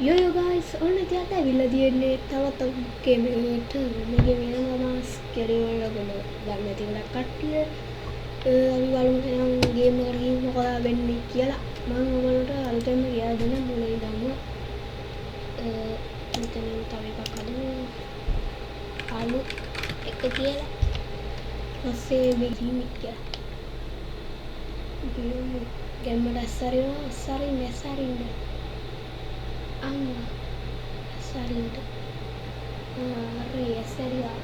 යෝ යෝ ගයිස්, ඔන්න ඉතින් අද ඇවිල්ලා තියෙන්නේ තවත් ගේම් එකකට. මේ ගේම් එක නම ස්කෙඩියුල් ඔයගොල්ලෝ දන්නේ නැති ගොඩක් කට්ටිය. අපි බලමු එහෙනම් ගේම් එකට ගිහින් මොකද වෙන්නේ කියලා. මම ඔයගොල්ලන්ට අලුතෙන්ම කියලා දෙන්නම් මුලින් ඉඳන්ම. මෙතනින් තව එකක් හදමු. අලුත් එක කියලා. පස්සේ බිගින් කියලා. ගේම් ගැම්මට ඇස්සරිනවා, ඇස්සරින්න ඇස්සරින්න. අම්මා ඇස්සරින්න. හරි ඇස්සරියා.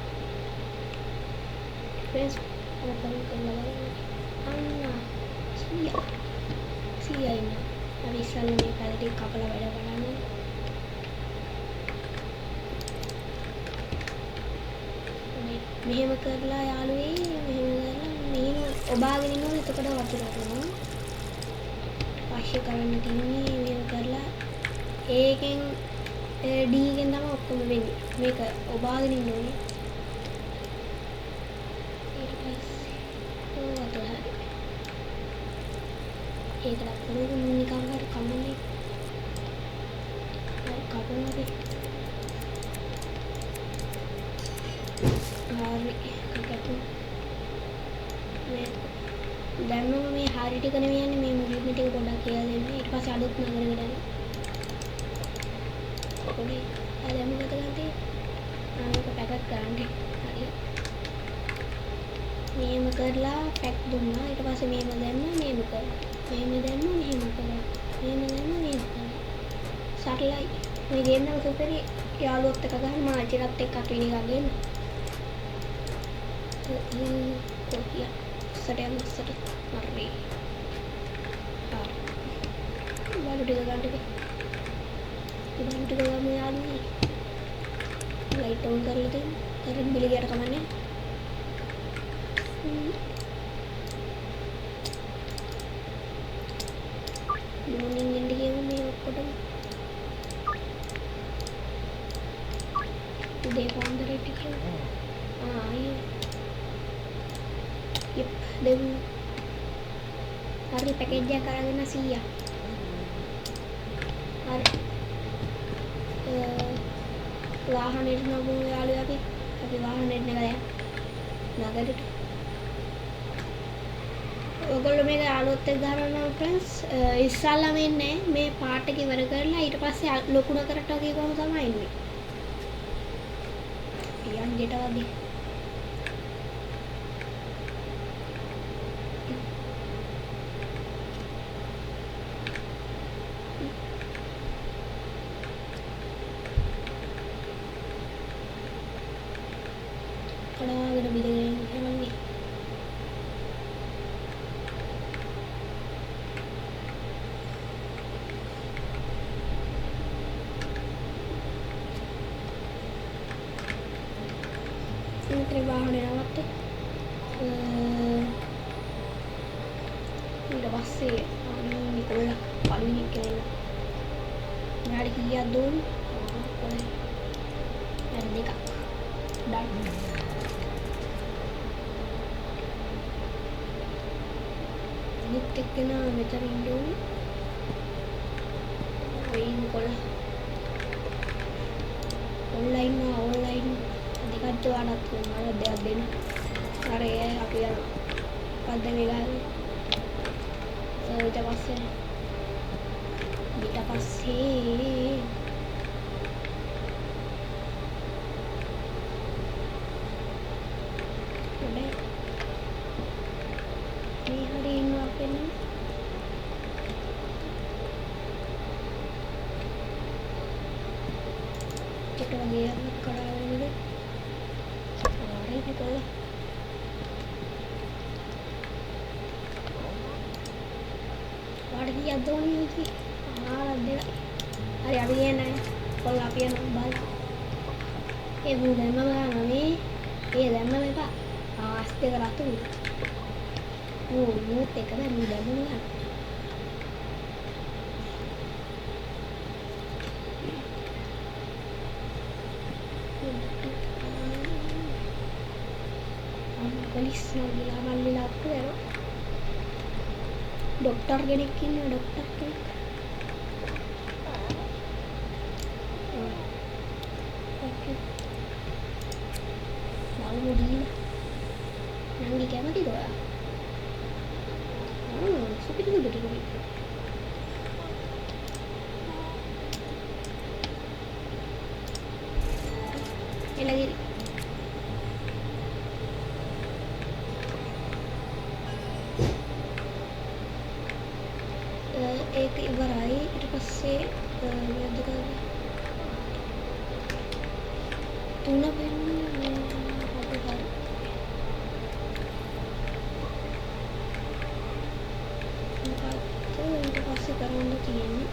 ෆ්‍රෙන්ඩ්ස් ඕපන් කරලා බලන්න. අන්න 100 100 ඉන්නවා. අපි ඉස්සල්ලා මේ පැල ටික කපලා වැඩ කරන්න ඕනේ. මෙහෙම කරලා යාළුවේ, මෙහෙම කරලා මෙහෙම ඔබාගෙන ඉන්න ඕනේ. එතකොට වතුර වටනවා. පස්සේ කරන්න තියෙන්නේ මෙහෙම කරලා ඒකෙන් D එකෙන් තමයි ඔක්කොම වෙන්නේ. මේක ඔබාගෙන ඉන්න ඕනේ. ඊට පස්සේ ඔව් වතුර හරි. ඒකට අපුරු නිකන් හරි කමන්නේ. හරි කපමු අපි. හරි කපමු. මේ දැන් මම මේ හරි ටික නෙමෙයි යන්නේ, මේ මුලින්ම ටික පොඩ්ඩක් කියලා දෙන්න. ඊට පස්සේ අලුත් නගරයකට යනවා. පොඩි ආ දැන් මොකද ගන්න තියෙන්නේ? ආ මේක පැකට් කරන්න. හරි. මෙහෙම කරලා පැක් දුන්නා. ඊට පස්සේ මෙහෙම දැම්මා, මෙහෙම කරා. මෙහෙම දැම්මා, මෙහෙම කරා. මෙහෙම දැම්මා, මෙහෙම කරා. සරලයි. මේ ගේම් එක සුපිරි. යාළුවොත් එක්ක ගහන්න, මාචිලත් එක්ක අපි නිකන් ගේන්න. කොහියා? ඉස්සට යමු, ඉස්සට. හරි. හරි. බලු ටික ගන්න ටික. බලු ටික ගමු යාළුවනේ. ලයිට් ඔන් කරලා දෙමු. කරන්ට් බිල ගියට කමන්නේ. මුණින් එන්න කියමු මේ ඔක්කොටම. උදේ පාන්දර ටික. ආ අයියෝ. යප් දෙමු. හරි පැකේජ් එකක් අරගෙන 100ක්. හරි. වාහනේට නගමු යාළුවෝ අපි. අපි වාහනේට නගලා යමු. නගරෙට. ඔයගොල්ලෝ මේක යාළුවොත් එක්ක ගහනවා නම් ෆ්‍රෙන්ඩ්ස්, ඉස්සල්ලාම එන්නේ මේ පාට් එක ඉවර කරලා ඊට පස්සේ ලොකු නගරට වගේ කොහොම තමයි එන්නේ. යන් ගෙට වගේ. කඩාගෙන බිඳගෙන යන්නේ. මෙතන වාහනේ නවත්ත. ඊට පස්සේ අනේ කොල්ලා පළවෙනි එක එන්න. මෙයාට කීයක් දුන්නේ? කොහේ? හරි දෙකක්. ඩන්. අනිත් එක්කෙනා මෙතන ඉන්න ඕනේ. ඔය ඉන්න කොල්ලා. කොල්ලා ඉන්නවා, කොල්ලා ඉන්නවා. දෙකක් ජෝඩක් තියෙනවා. මට දෙයක් දෙන්න. හරි ඒ අපි යනවා. මොකද්ද මේ ගහන්නේ? ඊට පස්සේ ඊට පස්සේ මේ හරි ඉන්නවා පෙන්නන්න. කොට වගේ යන්න කඩාගෙන ඉඳ. හරි ඉන්නේ කොල්ලා. වාට කීයක් දෝනේ ඔය කී? ආ දෙක. හරි අපි යන්නේ. කොල්ලා අපි යනවා බයි. ඒ මූ දැම්මම ගන්නවා මේ. ඒ දැම්මම එපා. ආ ඇස් දෙක රතු වුණා. මූ මූත් එක බෑ මූ දැම්මම ගන්න. පොලිස් නංගිලා මල්ලිලා ඔක්කොම යනවා. ඩොක්ටර් කෙනෙක් ඉන්නවා, ඩොක්ටර් කෙනෙක්. බලමු දීලා. නංගි කැමතිද ඔයා? සුපිරි සුපිරි සුපිරි. එළගිරි. ඒක ඉවරයි. ඊට පස්සේ මොකද්ද කරන්නේ? තුන වෙන්නේ හරි හරි. මොකද්ද ඊට පස්සේ කරන්න තියෙන්නේ?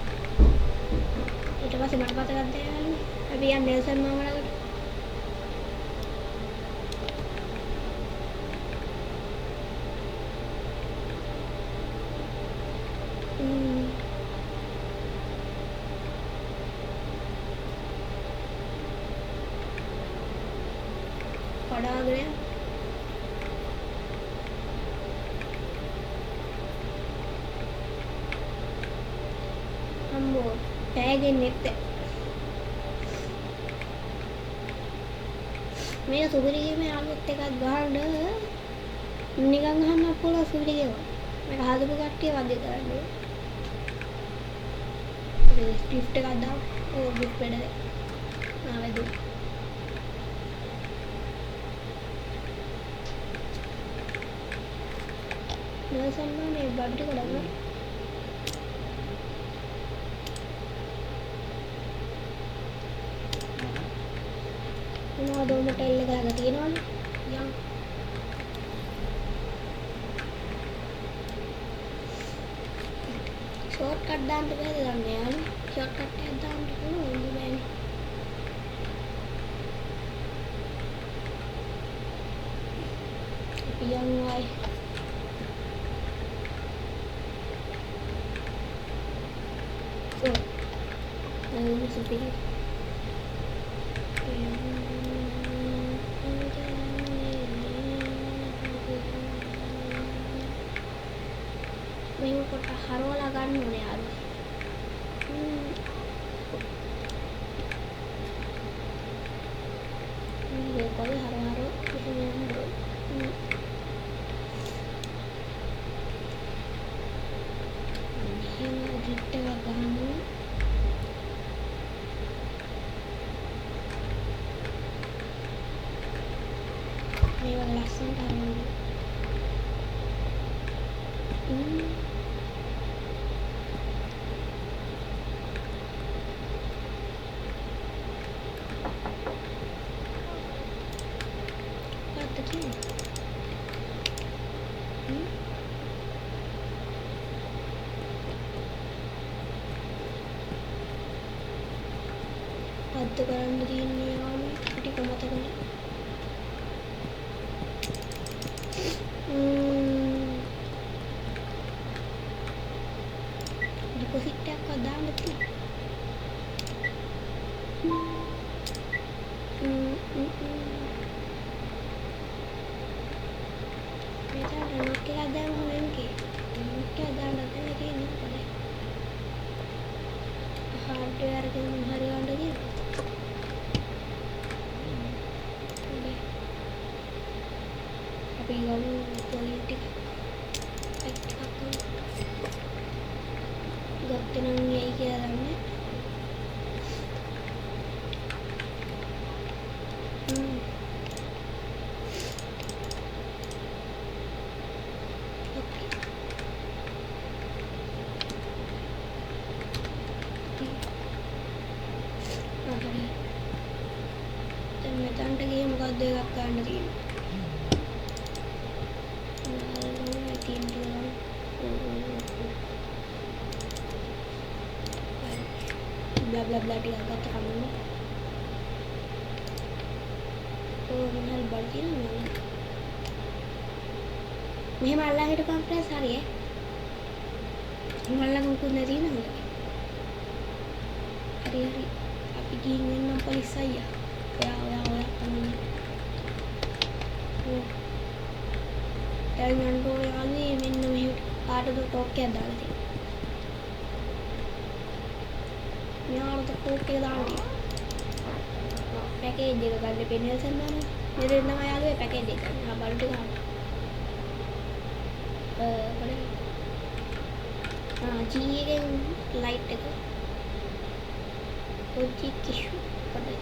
ඊට පස්සේ මට මතකත් නෑ යාළුවනේ. අපි යන්නේ නෙල්සන් මාමා ළඟට. කඩාගෙන යන්න. අම්මෝ පෑගෙන්නෙත් නෑ. මේක සුපිරි ගේම යාළුවොත් එකක් ගහන්න නිකන් ගහන්න පුළුවන් සුපිරි ගේම. මේක හදපු කට්ටිය වගේ කරන්න ඕනේ. ලිෆ්ට් එකක් දාමු. ඔව් ලිෆ්ට් වැඩ දැන්. ආ වැදුනා. නෙල්සන් මා මේ බඩු ටික ගන්න. මොනවද මොටෙල් එක ළඟ තියෙනවනේ. යන්. ෂෝට් කට් දාන්න බැහැද දන්නේ යාළුවා? ෂෝට් කට් එකක් දාන්න පුළුවන්ද බෑනේ. අපි යන් ආයේ. ඔව්. සුපිරි. මෙහෙම පොඩ්ඩක් හරවලා ගන්න ඕනේ යාළුවා. මේ කොහේ හරව හරව මෙහෙම යන්න ඕනේ. මෙහෙම ඩ්‍රිෆ්ට් එකක් ගහන්න ඕනේ. මේ වගේ ලස්සනට හරවන්න ඕනේ. මොකක්ද කියන්නේ? මොකද්ද කරන්න තියෙන්නේ යාළුවෝ? ටික මතක නෑ. ඩිපොසිට් එකක්වත් දාන්න තියෙනවා. මෙතන නොක් එකක් දැම්මම එම්කේ. නොක් එකක් දාන්න දැන් තියෙන්නේ මොකද? හાર્ඩ්වෙයාර් එකෙන් මොන හරි ගන්න තියෙනවා. අපි ගමු පොයින්ට් ටික. පැක් ටිකක් ගමු. ගත්තේ නම් යයි කියලා දන්නේ. ඕකේ. හරි. දැන් මෙතනට ගියේ මොකද්ද එකක් ගන්න තියෙන්නේ. බ්ලා බ්ලා බ්ලා ටිකක් ගත්ත කමන්නේ. ඔව් මොන හරි බඩු තියෙනවද නේද? මෙහෙම අල්ලන් හිටපන් ෆ්‍රෙන්ඩ්ස් හරි ඈ. එහෙම අල්ලන් මුකුත් නැති නේද? හරි හරි. අපි ගිහින් එන්නම් පොලිස් අයියා. ඔයා ඔයා ඔයා කමන්නේ. ඔව්. දැන් යන්න ඕනේ යාළුවේ මෙන්න මෙහෙට කාටද ටෝක් එකක් දාලා තියෙන්නේ. මෙයාට ටෝක් එක දාන්න තියෙන්නේ. පැකේජ් එක ගන්න එපා නෙල්සන් මාමා. මෙතෙන් තමයි යාළුවේ පැකේජ් එක ගන්න. ආ බඩු ටික ගන්න. බලන්න. ආ G එකෙන් ලයිට් එක. ඔජි කිෂු පොඩයි.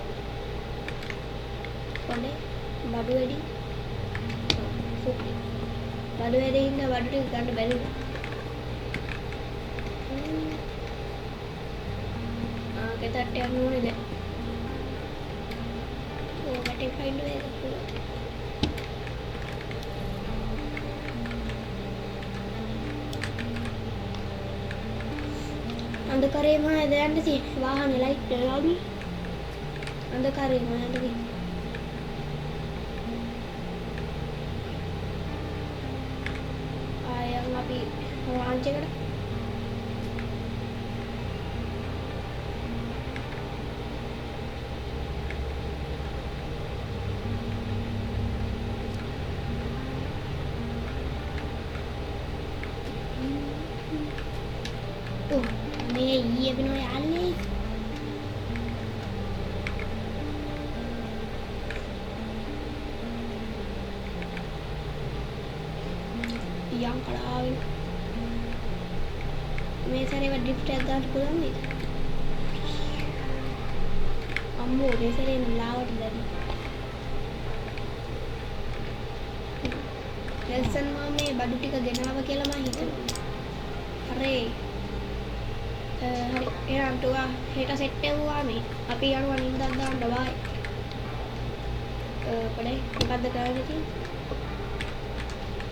පොඩයි බඩු වැඩි. සුපිරි. බඩු වැඩි හින්දා බඩු ටික ගන්න බැරි වුණා. ආ ගෙදරට යන්න ඕනේ දැන්. ඕ වැටේ ෆයින්ඩ් එක පුළුවන්. අන්ධකාරයේම ඇද යන්න තියෙන්නේ. වාහනේ ලයිට් එක අන්ධකාරයේම යන්න තියෙන්නේ. ආයෙත් අපි රාන්ච් එකට. ඔව් මේ ඊයේ වෙනවා යාළුවේ. යම් කඩාගෙන මේ සැරේව ඩ්‍රිෆ්ට් එකක් ගන්න පුළුවන් නේද? අම්මෝ මේ සැරේ නම් ලාවට දැම්මා. නෙල්සන් මාමේ මේ බඩු ටික ගෙනාව කියලා මම හිතනවා. හරි. හරි එහෙනම් ටුවා හෙට සෙට් වෙව්වා මේ. අපි යනවා නින්දක් දාන්න බායි. පොඩයි මොකද්ද කරන්න තියෙන්නේ?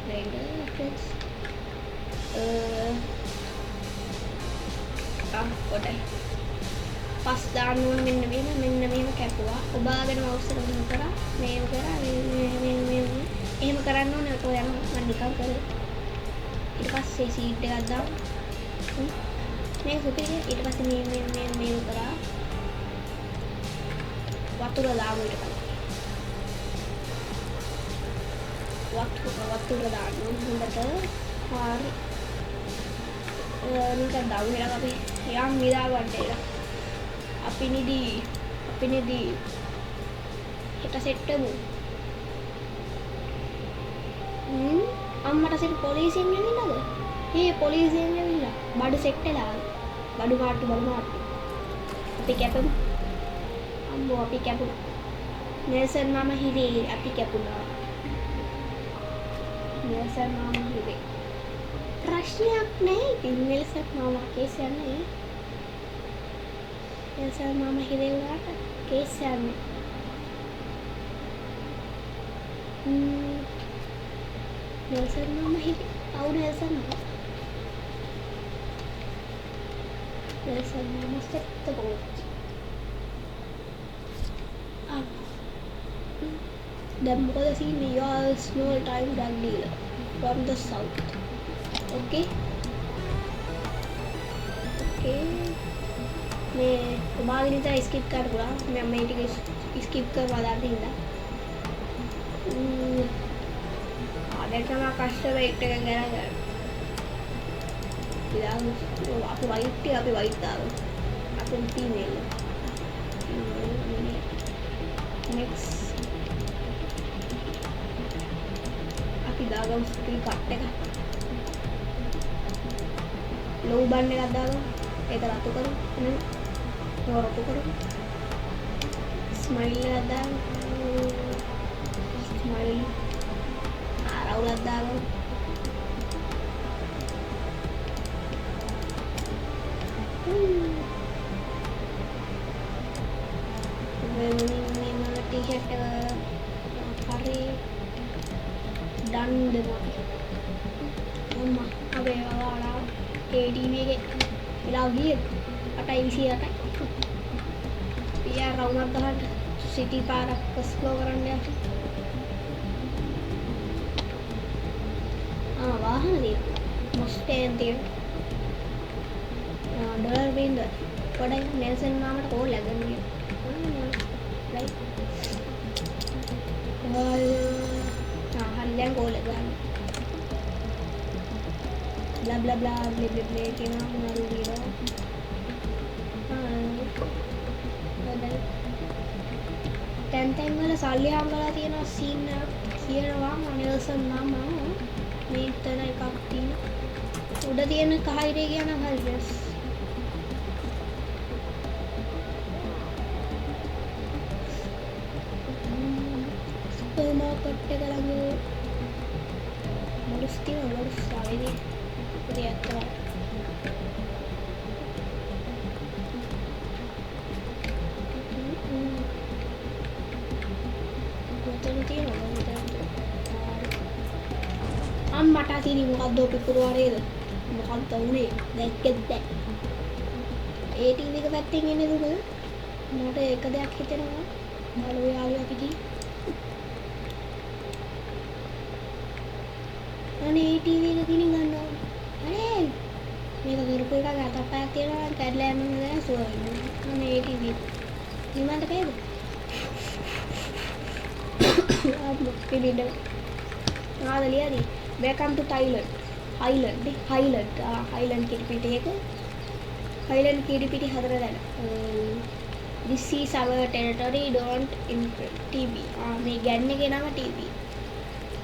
රෙන්ඩර් ෆ්‍රෙන්ඩ්ස් ආ පොඩයි පස් දාන්න ඕන මෙන්න මෙහෙම මෙන්න මෙහෙම කැපුවා. ඔබාගෙන මවුස් එක මෙහෙම කරා මේව කරා මේ මේ මේ එහෙම කරන්න ඕනේ. ඔය යනවා මම නිකන් කරේ. ඊට පස්සේ සීඩ් එකක් දාමු. මේක සුපිරිය. ඊට පස්සේ මේ මේ මේ මේව කරා වතුර දාමු. ඊට පස්සේ වතුර දාන්න ඕනේ හොඳට. හරි නිකන් දාමු. එහෙනම් අපි යම් නිදා ගන්න එහෙනම්. අපි නිදි අපි නිදි හෙට සෙට් වෙමු. අම්මට සෙට් පොලිසියෙන් ඇවිල්ලාද? ඒ පොලිසියෙන් ඇවිල්ලා බඩු සෙට් වෙලා. බඩු මාට්ටු බඩු මාට්ටු. අපි කැපමු. අම්මෝ අපි කැපුණා. නෙල්සන් මාමා හිරේ අපි කැපුණා. නෙල්සන් මාමා හිරේ. ප්‍රශ්නයක් නෑ ඉතින් නෙල්සන් මාමා කේස් යන්නේ. නෙල්සන් මාමා හිරේ වුණාට කේස් යන්නේ. නෙල්සන් මාමා හිරේ. පව් නෙල්සන් මාමා. නෙල්සන් මාමා සෙට් ගෝචි. දැන් මොකද සීන් එක? You are a small time drug dealer from the south. Okay. Okay. මේ ඔබාගෙන විතර ස්කිප් කරන්න පුළුවන්. මම මේ ටික ස්කිප් කරලා දාන්න හින්දා. ආ දැන් තමයි කස්ටමර් එක ගැන ගන්න. ඉතින් අපි වයිට් ටික අපි වයිට් දාමු. අපි ෆීමේල්. නෙක්ස්ට් අපි දාගමු ස්ක්‍රීන් කට් එක. ලෝ බන් එකක් දාගමු. ඒක රතු කරමු. නේ රතු කරමු. ස්මයිල් එකක් දාගමු. ස්මයිල් ආ රවුලක් දාගමු. මේ මේ ටී-ෂර්ට් එක හරි ඩන් දෙමු අපි. අම්මා අපේ ඔයාලා KTV එකේ වෙලාව කීයද? 8:28යි. පියා රවුමක් ගහන්න සිටි පාරක් එක්ස්ප්ලෝර් කරන්න යන්න. ආ වාහන තියෙනවා. මුස්ටෑන් තියෙනවා. ආ ඩොලර් බින්දුවයි. පොඩයි නෙල්සන් මාමට කෝල් එකක් ගන්න ගියා. රයිට්. ආ හරි දැන් කෝල් එක ගන්න. බ්ලා බ්ලා බ්ලා බ්ලේ බ්ලේ බ්ලේ කියනවා මොනවද කියනවා. ආ හොඳයි. තැන් තැන් වල සල්ලි හම්බලා තියෙනවා සීන් එකක් කියනවා නෙල්සන් මාමා. මේ තැන එකක් තියෙනවා. උඩ තියෙන කහ ඉරේ ගියා නම් හරි බස්. සුපර් මාකට් එක ළඟ මොඩුස් තියෙනවා, මොඩුස් ආවේදී. ඉතින් ඇත්තම මෙතන තියෙනවා, මෙතන අම්මට අතිනි මොකද්ද පිපුරුවා නේද? මොකද්ද උනේ? දැක්කෙත් දැන්. ඒ ටීවී එක පැත්තෙන් එන්නේ දුක. මට එක දෙයක් හිතෙනවා. බලෝ යාළුවා අපි ගිහින්. අනේ ඒ ටීවී එක ගිනි ගන්න ඕනේ. අනේ මේක කරපු එකක් අතක් පයක් තියෙනවා නම් කැඩලා යන්න ඕන නෑ සුව වෙන්න. අනේ ඒ ටීවී එක. නිමන්ට කේද? අම්මෝ පිළිඩ. ආද ලියදී. Welcome to Thailand. Highland නේ Highland. ආ Highland කිරිපිටි එක. Highland කිරිපිටි හතර දැන. This is our territory, don't infringe. TB. ආ මේ ගෑන් එකේ නම TB.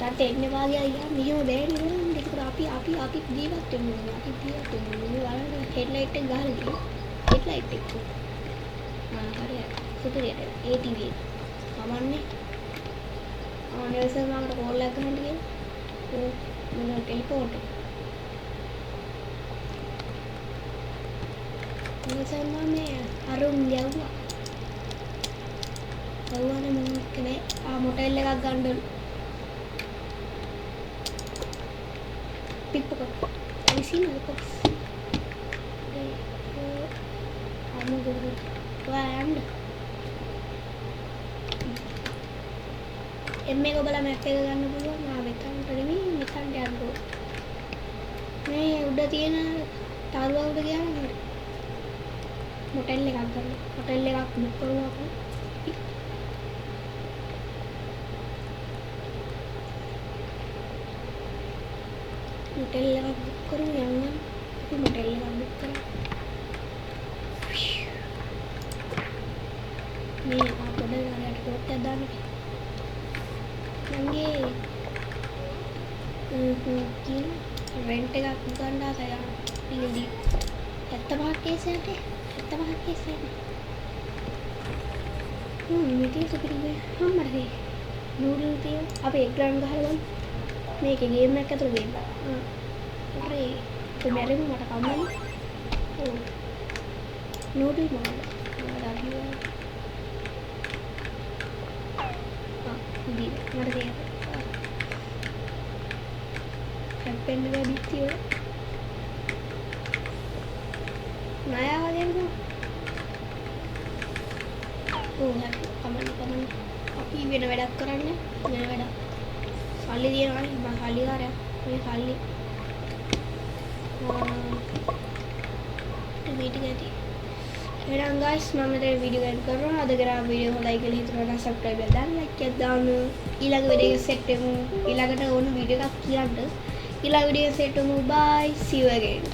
තාත්තා එන්න එපා කියලා ගියා. මෙහෙම බෑනේ නේද? ඒකට අපි අපි අපි ජීවත් වෙන්න ඕනේ. අපි ජීවත් වෙන්න ඕනේ. මේ බලන්න හෙඩ්ලයිට් එක ගහලා තියෙන්නේ. හෙඩ්ලයිට් එක. ආ හරි හරි. සුපිරියට. ඒ TV එක. කමන්නේ. ආ නෙල්සන් මාමට කෝල් එකක් ගහන්න කියලා. ඔව් මොන ටෙලිපෝට් එක. නෙල්සන් මාමේ අරුන් ගැව්වා. ගැව්වනේ මුන් එක්ක නෑ. ආ මොටෙල් එකක් ගන්න ඕන. Pickpocket. Have you seen the cops? They go. I'm going to යන්න. එම් එක ඔබලා මැප් එක ගන්න පුළුවන්. ආ මෙතනට නෙමෙයි මෙතනට යන්න ඕන. මේ උඩ තියෙන තරුව උඩ ගියාම හරි. මොටෙල් එකක් ගන්න. මොටෙල් එකක් බුක් කරමු අපි. මොටෙල් එකක් බුක් කරමු යන්න. අපි මොටෙල් එකක් බුක් කරමු. මේ ආ පොඩ හරියට කෝට් එකක් දාන්න. මගේ කියන රෙන්ට් එකක් ගන්න ආසයි යනවා. ඩීල් 75ක් කේස් එකක් 75ක් කේස් එකක්. මේ තියෙන සුපිරි වේ. අම්මට වේ. නූඩල් තියෙන. අපි එග් රන් ගහලා බලමු. මේකේ ගේම් එකක් ඇතුළේ ගේම්. ආ. හරි. අපි මැරෙමු මට කම්මැලි. ඔව්. නූඩල් මොනවද? මම දන්නේ. ආ, දී මට තේරෙනවා. හැප්පෙන්න බෑ බිත්ති වල. ණය වගේ නේද? ඔව් හරි. කමන්නේ කමන්නේ. අපි වෙන වැඩක් කරන්නේ. වෙන වැඩක්. සල්ලි තියෙනවා නේ. මං සල්ලි කාරයා. මේ සල්ලි. මේ ටික ඇති. එහෙනම් guys මම මෙතන වීඩියෝ එක කරනවා. අද කරා වීඩියෝ හොඳයි කියලා හිතුණා නම් subscribe එකක් දාන්න, like එකක් දාන්න. ඊළඟ වීඩියෝ එක සෙට් වෙමු. ඊළඟට ඕන වීඩියෝ එකක් කියන්න. ඊළඟ වීඩියෝ එක සෙට් වෙමු. Bye, see you again.